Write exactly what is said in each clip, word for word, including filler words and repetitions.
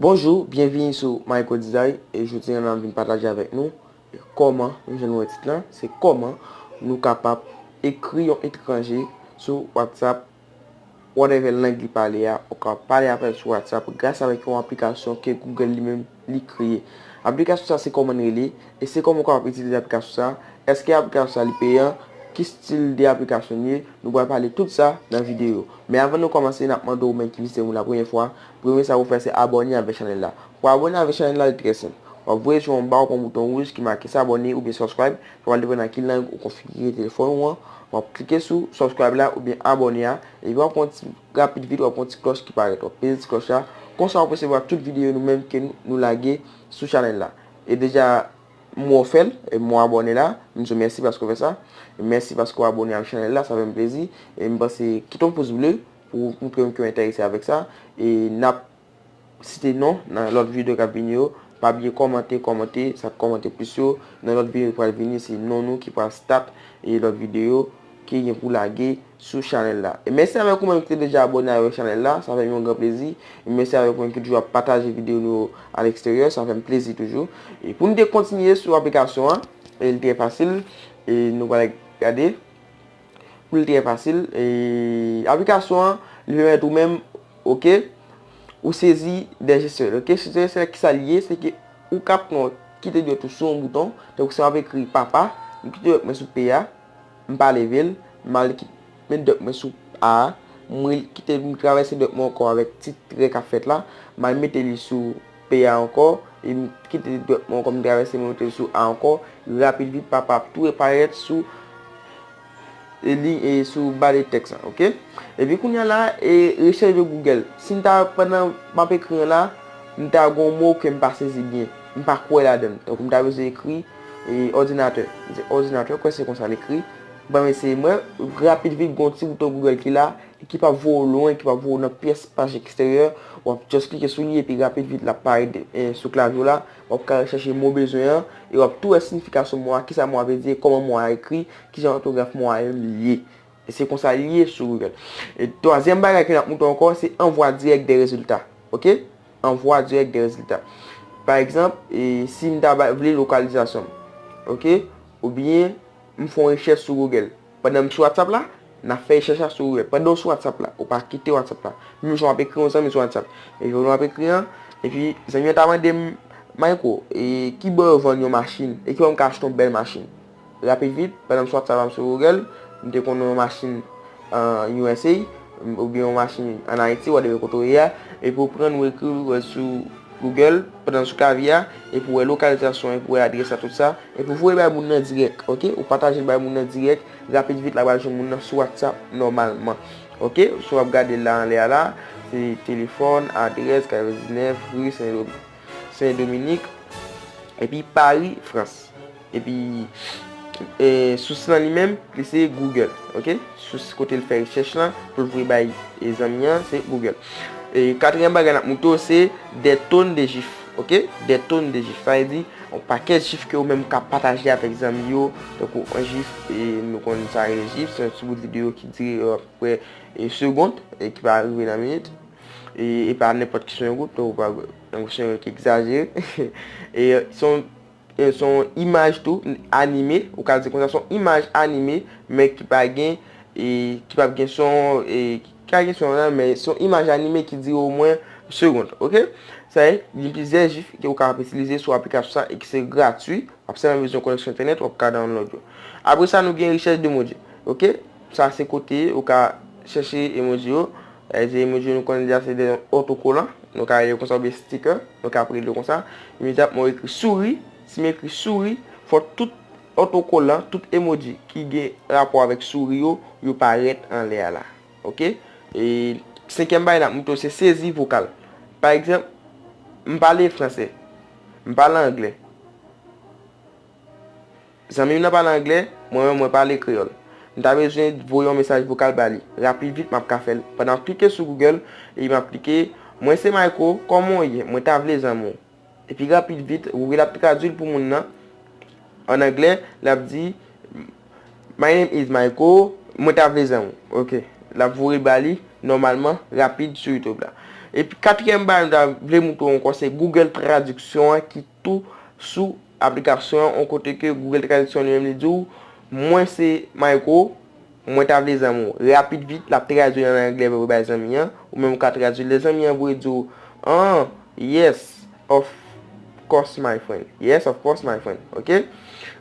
Bonjou, byenvini sou Myco Design, e jodi a n ap vin pataje avèk nou kòman, nou jan nou wè tit lan, se kòman nou kapab ekri yon etranje sou WhatsApp, whatever lang li pale a, ou ka pale avè l sou WhatsApp gras avèk yon aplikasyon ke Google li menm li kreye. Aplikasyon sa se kòman l rele, e se kòman ou kapab itilize aplikasyon sa, èske aplikasyon sa li peyan, ki stil de aplikasyon li ye, nou pral pale tout sa nan videyo. Men avan nou kòmanse, n ap mande w menm ki vizite nou la premyè fwa, premye sa pou w fè se abòne avèk chanèl la. Pou abòne avèk chanèl la, li trè senp. W ap voye sou anba w gen yon bouton wouj ki make s'abonner oubyen subscribe, sa pral depann nan ki lang ou konfigire telefòn ou an. W ap klike sou subscribe la oubyen abòne a, epi w ap pran ti, rapid vit, w ap pran ti klòch ki parèt. W ap peze ti klòch la, konsa w ap resevwa tout videyo nou menm ke nou, nou lage sou chanèl la. E deja, mwen fè l, e mwen abòne la, m di w mèsi paske w fè sa. E mèsi paske w abòne avèk chanèl la, sa fè m plezi. E m panse, kite yon pous ble pou w montre m ke w enterese avèk sa. E n ap site non nan lòt videyo k ap vini yo. Pa bliye kòmante, kòmante, sa k kòmante plis yo. Nan lòt videyo ki pral vini, se non nou ki pral stat e lòt videyo ki gen pou lage sou chanèl la. E mèsi avèk ou menm ki te deja abòne avèk chanèl la, sa fè m yon gran plezi. E mèsi avèk ou menm ki toujou ap pataje videyo nou yo aleksteryè, sa fè m plezi toujou. E pou n te kontinye sou aplikasyon an, e li trè fasil, e nou pral gade. Pou li trè fasil, e aplikasyon an, li pèmèt ou menm, oke, ou sezi de jesyon, oke? Sezi de jesyon, kisa li ye? Se ke ou ka pran, kite dwèt ou sou yon bouton, tankou si w ap ekri papa, m kite dwèt mwen sou P a, m pa leve l, m al ki-, met dwèt mwen sou A a, m re-, kite m travèse dwèt mwen ankò avèk ti trè k ap fèt la, m al mete li sou P a ankò, e m kite dwèt mwen ankò, m travèse, m mete l sou A ankò, rapid vit, papa ap tou reparèt sou e li, e sou ba de tèks la, oke? Epi kounye a la, e rechèch de Google. Si m ta, pandan m ap ekri an la, m ta gen yon mo ke m pa sezi byen, m pa kwè ladan l. Tankou m ta bezwen ekri, e òdinatè. M di òdinatè, kwè se konsa l ekri. Ban m eseye m wè, rapid vit, gen yon ti bouton Google ki la, e ki p ap voye w lwen, ki p ap voye w nan pyès paj eksteryè. W ap just klike sou li, epi rapid vit, l ap parèt, e, sou klavye w la. W ap ka rechèche mo w bezwen an, e w ap tou wè siyifikasyon mo a, kisa mo a vle di, e kòman mo a ekri, kijan òtograf mo a menm li ye. E se konsa li ye sou Google. E twazyèm bagay ke n ap montre w ankò, se anvwa dirèk de rezilta. Oke? Anvwa dirèk de rezilta. Pa egzanp, e, si m ta ba, vle lokalizasyon m, oke? Oubyen m fè yon rechèch sou Google. Pandan m sou WhatsApp la, n ap fè rechèch la sou Google. Pandan w sou WhatsApp la, ou pa kite WhatsApp la. Menm jan w ap ekri yon zanmi sou WhatsApp. Epi w ap ekri an, epi zanmi an ta mande m, Myco, e ki bò yo vann yon machin? E ki bò m ka achte yon bèl machin? Rapid vit, pandan m sou WhatsApp la, m sou Google, m te konn yon machin, an U S A, oubyen yon machin ann Ayiti, whatever kote w ye a, epi w pran, w ekri, w wè sou Google, pandan sou klavye a, epi w wè lokalizasyon, epi w wè adrès la, tout sa, epi w voye bay moun nan dirèk, oke? Ou pataje l bay moun nan dirèk, rapid vit, l ap al jwenn moun nan sou WhatsApp nòmalman, oke? Si w ap gade l la anlè a la, se telefòn, adrès, katrevendiznèf, ri Sen Dominik, epi Pari, Frans. Epi, e, sous lan li menm, li se Google, oke? Sous kote l fè rechèch lan, pou l voye bay, e, zanmi an, se Google. E katriyèm bagay n ap montre w, se des tonnes de gifs, oke? Des tonnes de gifs. Sa vle di, yon pakèt gif ke ou menm ka pataje avèk zanmi yo, tankou yon gif, e, nou konn sa rele gif, se yon ti bout videyo ki dire, e, apeprè, e, segond, e ki pa rive nan minit. E, e pa nenpòt ki segonn, tankou pa, tankou se yon ki egzajere. E, se yon e se yon imaj tou, anime, ou ka di konsa, se yon imaj anime, men ki pa gen, e, ki pa gen son, e, ki pa gen son nan, men se yon imaj anime ki dire omwen segond, oke? Sa e, gen plizyè gif ke ou kapab itilize sou aplikasyon sa e ki se gratui, w ap sèlman bezwen yon konèksyon entènèt, w ap ka download yo. Apre sa, nou gen rechèch de emoji, oke? Sa se kote ou ka chèche emoji yo. E, se emoji yo nou konnen deja se de otokolan, nou ka rele yo konsa, oubyen sticker, nou ka rele yo konsa. Imedyatman ou ekri souri, si m ekri souri, fò tout otokolan, tout emoji ki gen rapò avèk souri yo, yo parèt anlè a la. Oke? E senkyèm bagay n ap montre w se sezi vokal. Pa egzanp, m pale fransè, m pale anglè. Zanmi m nan pale anglè, mwen menm mwen pale kreyòl. M ta bezwen voye yon mesaj vokal ba li. Rapid vit, m ap ka fè l. Pandan m ap klike sou Google, e m ap klike, mwen se Myco, kòman w ye? Mwen ta vle zanmi w. Epi rapid vit, Google ap tradui l pou moun nan. An anglè, l ap di, my name is Myco, mwen ta vle zanmi w. Oke. L ap voye l ba li, nòmalman, rapid sou YouTube la. Epi katriyèm bagay m ta vle moutre w ankò, se Google Traduction an ki tou sou aplikasyon an, yon kote ke Google Traduction li menm li di w, mwen se Mayco, mwen ta vle zanmi w. Rapid vit, l ap tradui an anglè pou bay zanmi an, ou menm ou ka tradui. Lè zanmi an voye di w, ah, yes, of course, my friend. Yes, of course, my friend. Ok?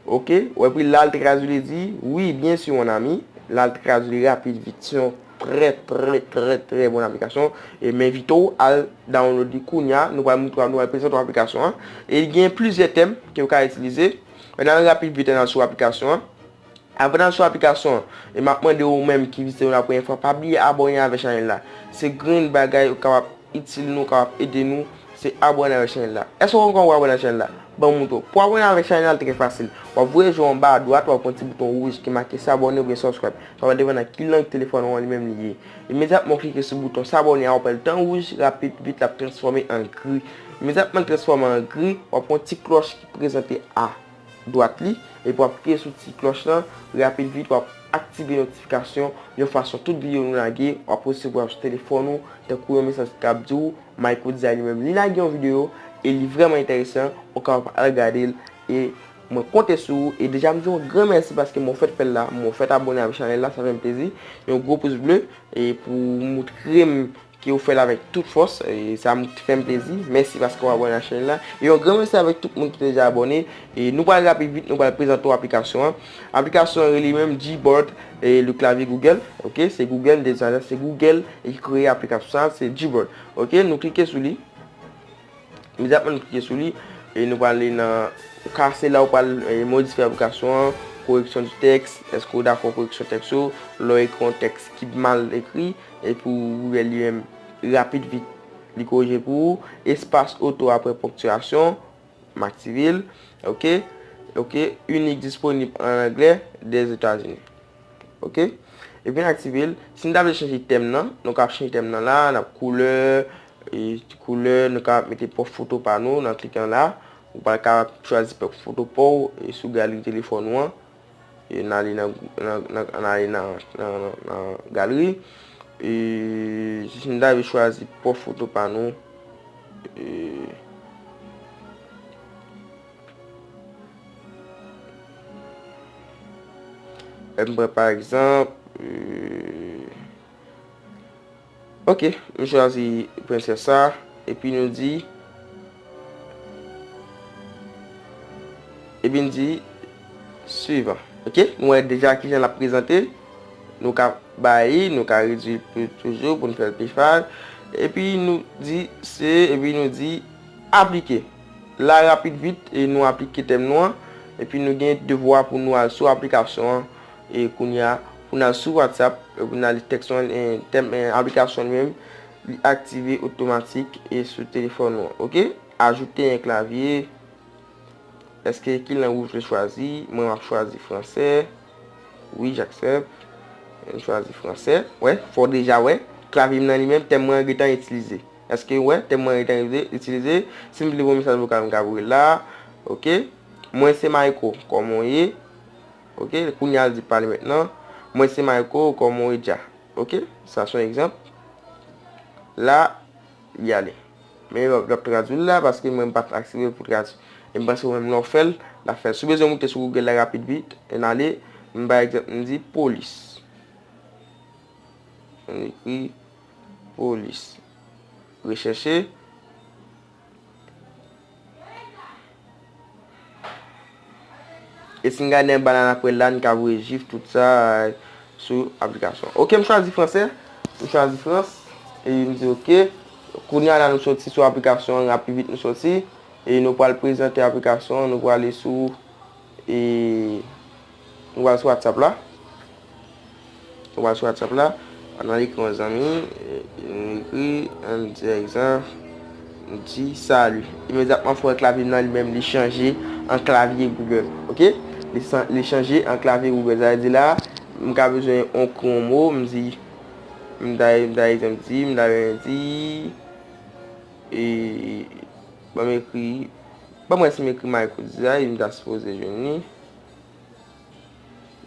Ok? Ou epi la, l tradui, li di, oui, bien sûr, mon ami. La, l tradui rapid vit. Se yon trè, trè, trè, trè bon aplikasyon. E m envite w al download li kounya. Nou pral moutre w, nou pral prezante w aplikasyon an. E li gen plizyè tèm ke w ka itilize. Ann al rapid vit, ann al sou aplikasyon an. Avan n al sou aplikasyon an, e m ap mande w menm ki vizite nou la premyè fwa, pa bliye abòne avèk chanèl la. Se grenn bagay ou kapab itil nou, kapab ede nou, se abòne avèk chanèl la. Èske w poko abòne avèk chanèl la? Ban m moutre w. Pou abòne avèk chanèl la, l trè fasil. W ap voye je w anba adwat, w ap wè yon ti bouton wouj ki make s'abonner oubyen subscribe. Sa va depann nan ki lang telefòn ou an li menm li ye. Imedyatman w klike sou bouton s'abonner a, w ap wè l t an wouj, rapid vit, l ap transfòme an gri. Imedyatman l transfòme an gri, w ap wè yon ti klòch ki prezante a dwat li, epi w ap klike sou ti klòch lan, rapid vit, w ap aktive notifikasyon, yon fason tout videyo nou lage, w ap resevwa sou telefòn ou, tankou yon mesaj k ap di w, Mayco Design li menm, li lage yon videyo, e li vrèman enteresan, ou kapab al gade l, e mwen konte sou ou, e deja m di w yon gran mèsi paske mwen fèk fè l la, mwen fèk abòne avèk chanèl la, sa fè m plezi, yon gwo pous ble, e pou moutre m ke w fè l avèk tout fòs, e sa m, fè m plezi. Mèsi paske w abòne ak chanèl la. E yon gran mèsi avèk tout moun ki te deja abòne. E nou pral rapid vit, nou pral prezante w aplikasyon an. Aplikasyon an rele menm Gboard, e le clavier Google. Ok, se Google, m te di sa, se Google ki kreye aplikasyon sa, se Gboard. Ok, nou klike sou li. Imedyatman nou klike sou li, e nou prale nan, ou ka, se la ou pral, e, modifye aplikasyon an, koreksyon di tèks, èske w dakò koreksyon tèks yo, lè w ekri yon tèks ki mal ekri, epi w wè li menm rapid vit, li korije pou ou, espas oto apre ponktiyasyon, m aktive l, ok, ok, inik disponib an anglè, Dèzetazini. Ok? Epi n aktive l. Si n ta vle chanje tèm nan, nou ka chanje tèm nan la, n ap koulè, e, koulè, nou ka mete pwòp foto pa nou nan klik an la. Ou pral ka chwazi pwòp foto pa w, e, sou galri telefòn ou an. E, n ale nan, nan, nan, n ale nan, nan, nan, nan galri. E, si n ta vle chwazi pwòp foto pa nou, e, M pran pa egzanp, euh, ok, m chwazi prensès sa, epi nou di, epi n di, suivant. Ok, nou wè deja kijan l ap prezante. Nou ka bay, nou ka redui l tou-, toujou pou n fè l pi fas. Epi nou di se, epi nou di aplike. La rapid vit, e nou aplike tèm nou an. Epi nou gen devwa pou nou al sou aplikasyon an. E kounye a, pou n al sou WhatsApp, e pou n al li tèks lan, e tèm, e aplikasyon li menm, li aktive otomatik e sou telefòn ou an. Ok? Ajoute un clavier. Èske ki lang ou vle chwazi? Mwen, m ap chwazi fransè. Wi, j'accepte. M chwazi fransè. Wè, fò w deja wè. Klavye m nan li menm, tèm mwen an gentan itilize. Èske w wè, tèm mwen an gentan itilize? Si m vle voye mesaj vokal, m ka voye l la. Ok. Mwen se Mayco, kòman w ye? Ok. Kounye a l di pale mentnan. Mwen se Mayco, kòman w ye dja? Ok. Sa se yon egzanp. La, li ale. Men l ap, l ap tradui l la, paske mwen m pa t aktive l pou tradui. E m panse ou menm lè w fè l, l ap fè l. Si w bezwen moute sou Google la rapid vit, ann ale, m bay egzanp, m di polis. M ekri polis. Rechèche. E si n gade anba la, n ap wè la, n ka voye jif, tout sa, sou aplikasyon. Ok, m chwazi fransè. M chwazi Frans. E m di ok. Kounye a la, nou soti sou aplikasyon an, rapid vit nou soti. E nou pral prezante aplikasyon an, nou prale sou, e, nou pral sou WhatsApp la. Ou al sou WhatsApp la, ann al ekri yon zanmi, e, nou ekri, ann di egzanp, m di salut. Imedyatman, fò klavye m nan li menm li chanje an klavye Google. Ok? Li san-, li chanje an klavye Google. Sa vle di la, m ka bezwen ekri yon mo, m di, m ta, m ta egzanp di, m ta renmen di, e, ban m ekri, ban m wè si m ekri Mayco Design, m ta sipoze jwenn li.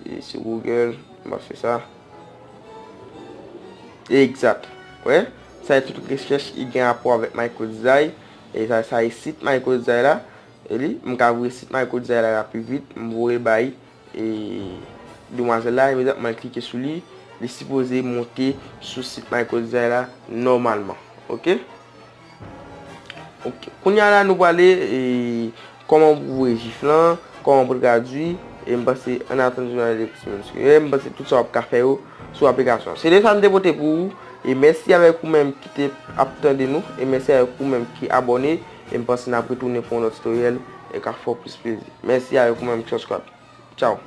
E sou Google, m ap fè sa. Egzat. Wè? Sa e tout rechèch ki gen rapò avèk microdesign. E sa, sa e sit microdesign la. E li, m ka voye sit microdesign la la pi vit, m voye l bay e demwazèl la, imedyatman l klike sou li, li sipoze monte sou sit microdesign la nòmalman. Oke? Oke. Kounye a la, nou prale e kòman pou voye jif lan, kòman pou tradui, e m panse, an atandan nou ale Christmas. E m panse tout sa w ap ka fè yo sou aplikasyon. Se de sa m te pote pou ou, e mèsi avèk ou menm ki te ap tande nou, e mèsi avèk ou menm ki abòne, e m panse n ap retounen pou yon lòt tutorial, e k ap fè w plis plezi. Mèsi avèk ou menm ki subscribe. Tchao.